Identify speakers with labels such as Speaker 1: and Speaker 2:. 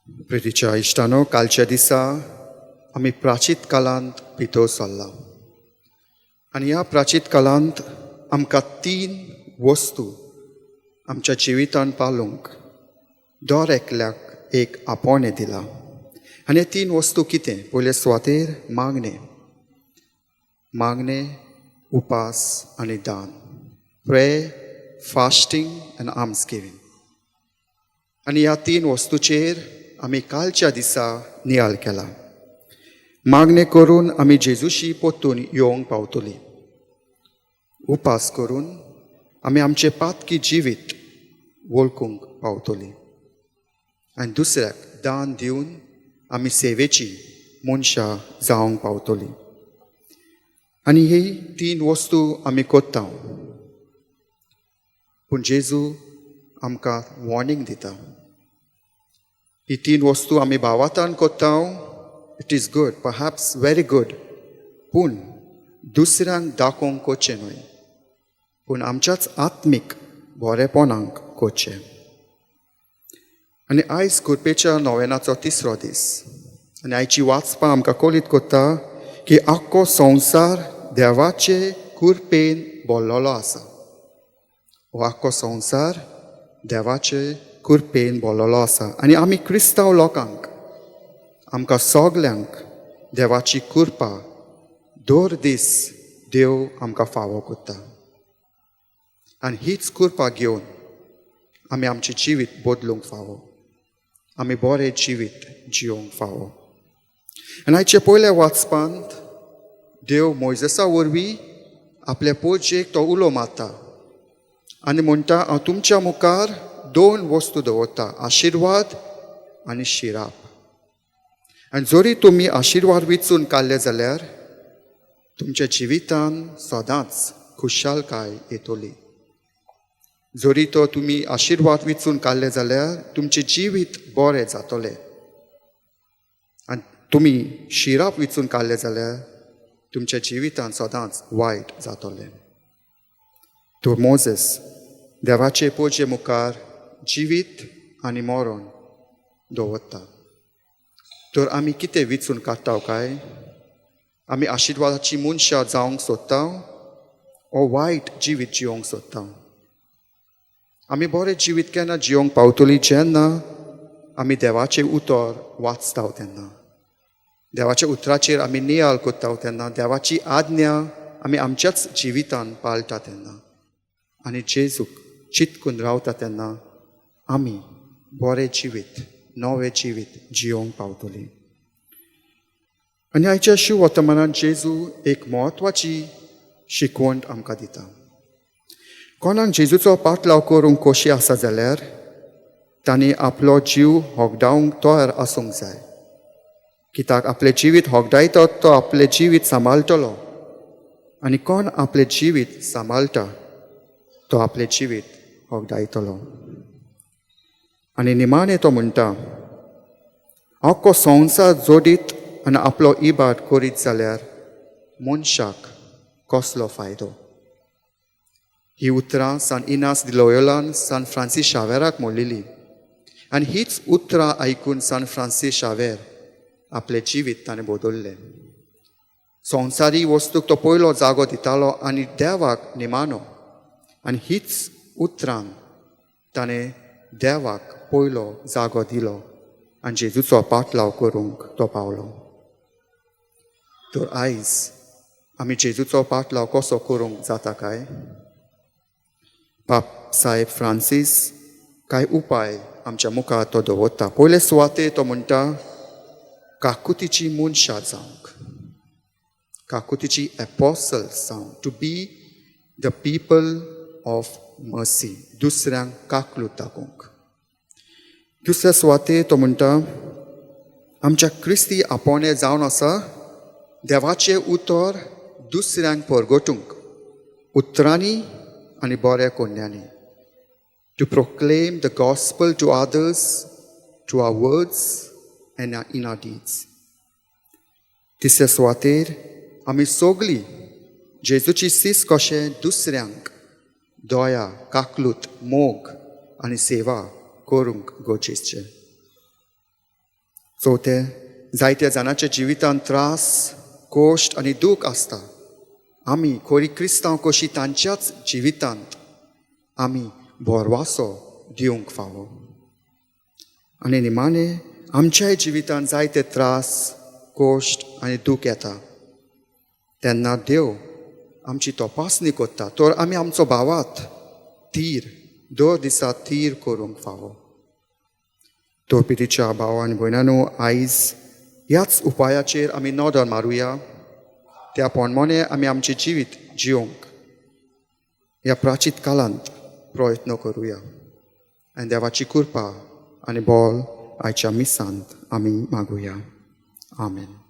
Speaker 1: प्रितीच्या इश्टानो, कालच्या दिसा आमी प्राचीत कालांत भितर सरला आनी ह्या प्राचीत कालांत आमकां तीन वस्तू आमच्या जिवितांत पालोवंक दर एकल्याक एक आपोवणें दिलां. आनी हे तीन वस्तू कितें? पयले सुवातेर मागणें, मागणें, उपास आनी दान, prayer, fasting and alms giving. आनी ह्या तीन वस्तूचेर आमी कालच्या दिसा नियाळ केला. मागणें करून आमी जेजूशी परतून येवंक पावतली. उपास करून आमी आमचें पातकी जिवीत वळखूंक पावतली आनी दुसऱ्याक दान दिवन आमी सेवेची मनशां जावंक पावतली. आनी ही तीन वस्तू आमी करता, पूण जेजू आमकां वॉर्निंग दिता. ही तीन वस्तू आमी भावार्थान करता, it is good, perhaps very good, पूण दुसऱ्यांक दाखोवंक करचें न्हय, पूण आमच्याच आत्मीक बरेपणाक करचें. आनी आयज कुरपेच्या नोवेनाचो तिसरो दीस आनी आयची वाचपां आमकां कळीत करता की आख्खो संवसार देवाचे कुरपेन भरलेलो आसा. हो आख्खो संवसार देवाचे कुरपेन भरलेलो आसा आनी आमी क्रिस्तांव लोकांक, आमकां सगल्यांक देवाची कृपा दर दीस देव आमकां फावो करता आनी हीच कृपा घेवन आमी आमचें जिवीत बदलूंक फावो, आमी बरें जिवीत जियोंक फावो. आनी आयचे पयल्या वाचपांत देव मोयजसा वरवीं आपल्या पोजेक तो उलो मारता आनी म्हणटा, हांव तुमच्या मुखार दोन वस्तू दवरता, आशिर्वाद आनी शिराप. आनी जरी तुमी आशिर्वाद विचून काडले जाल्यार तुमच्या जिवितान सदांच खुशालकाय येतली. जरी तो तुमी आशिर्वाद विचून काडले जाल्यार तुमचें जिवीत बरें जातलें आनी तुमी शिराप विचून काडले जाल्यार तुमच्या जिवितान सदांच वायट जातलें. तर मोजेस देवाचे पोजे मुखार जिवीत आनी मरण दवरता. तर आमी कितें विचून काडटा काय? आमी आशिर्वादाची मनशां जावंक सोदता ओ वायट जिवीत जिवंक सोदता? आमी बरें जिवीत केन्ना जिवंक पावतली? जेन्ना आमी देवाचें उतर वाचता तेन्ना, देवाच्या उतराचेर आमी नियाळ करता तेन्ना, देवाची आज्ञा आमी आमच्याच जिवितान पाळटा तेन्ना आनी जेजूक चितकून रावता तेन्ना आमी बरें जिवीत, नवें जिवीत जियोंक पावतली. आनी आयच्या शिव वर्तमानान जेजू एक म्हत्वाची शिकवण आमकां दिता. कोणाक जेजूचो पाटलाव करूंक खोशी आसा जाल्यार तांणी आपलो जीव होगडावंक तयार आसूंक जाय, कित्याक आपलें जिवीत होगडायता तो आपलें जिवीत सांबाळटलो आनी कोण आपलें जिवीत सांबाळटा तो आपलें जिवीत होगडायतलो. आनी निमाणें तो म्हणटा, आख्खो संवसार जोडीत आनी आपलो इबाड करीत जाल्यार मनशाक कसलो फायदो? ही उतरां सान इनास दिलोयोलान सान फ्रांसीस शावेराक म्हणलेली आनी हीच उतरां आयकून सान फ्रांसीस शावेर आपलें जिवीत ताणें बदल्लें. संवसारी वस्तूक तो पयलो जागो दितालो आनी देवाक निमाणो, आनी हीच उतरान ताणें देवाक पयलो जागो दिलो आनी जेजूचो पाटलाव करूंक तो पावलो. तर आयज आमी जेजूचो पाटलाव कसो करूंक जाता काय? पाप साहेब फ्रांसीस कांय उपाय आमच्या मुखार तो दवरता. पयले सुवातेर तो म्हणटा, काकुतीची मनशां जावंक, काकुतीची एपोसल्स जावंक, to be the people of mercy, दुसऱ्यांक काकलूत दाखोवंक. दुसऱ्या सुवातेर तो म्हणटा, आमच्या क्रिस्ती आपोवणें जावन आसा देवाचें उतर दुसऱ्यांक परगटूंक उतरांनी आनी बऱ्या कोन्यांनी, to proclaim the gospel to others through our words and in our deeds. तिसऱ्या सुवातेर आमी सगळीं जेजूची सीस कशें दुसऱ्यांक दया, काकलूत, मोग आनी सेवा करूंक गरजेचें. चवथें, जायत्या जाणांच्या जिवितांत त्रास, कोश्ट आनी दूख आसता. आमी खरी क्रिस्तांव कशी तांच्याच जिवितांत आमी भरवासो दिवंक फावो. आनी निमाणें, आमच्याय जिवितांत जायते त्रास, कोश्ट आनी दूख येता तेन्ना देव आमची तपासणी करता, तर आमी आमचो भावार्थ थीर दर दिसा थीर करूंक फावो. तर पिरीच्या भाव आनी भयणांनो, आयज ह्याच उपायाचेर आमी नदर मारुया. त्या प्रमाणे आमी आमचें जिवीत जियोंक ह्या प्राचीत काळांत प्रयत्न करुया आनी देवाची कृपा आनी बळ आयच्या मिसांत आमी मागुया. आमेन.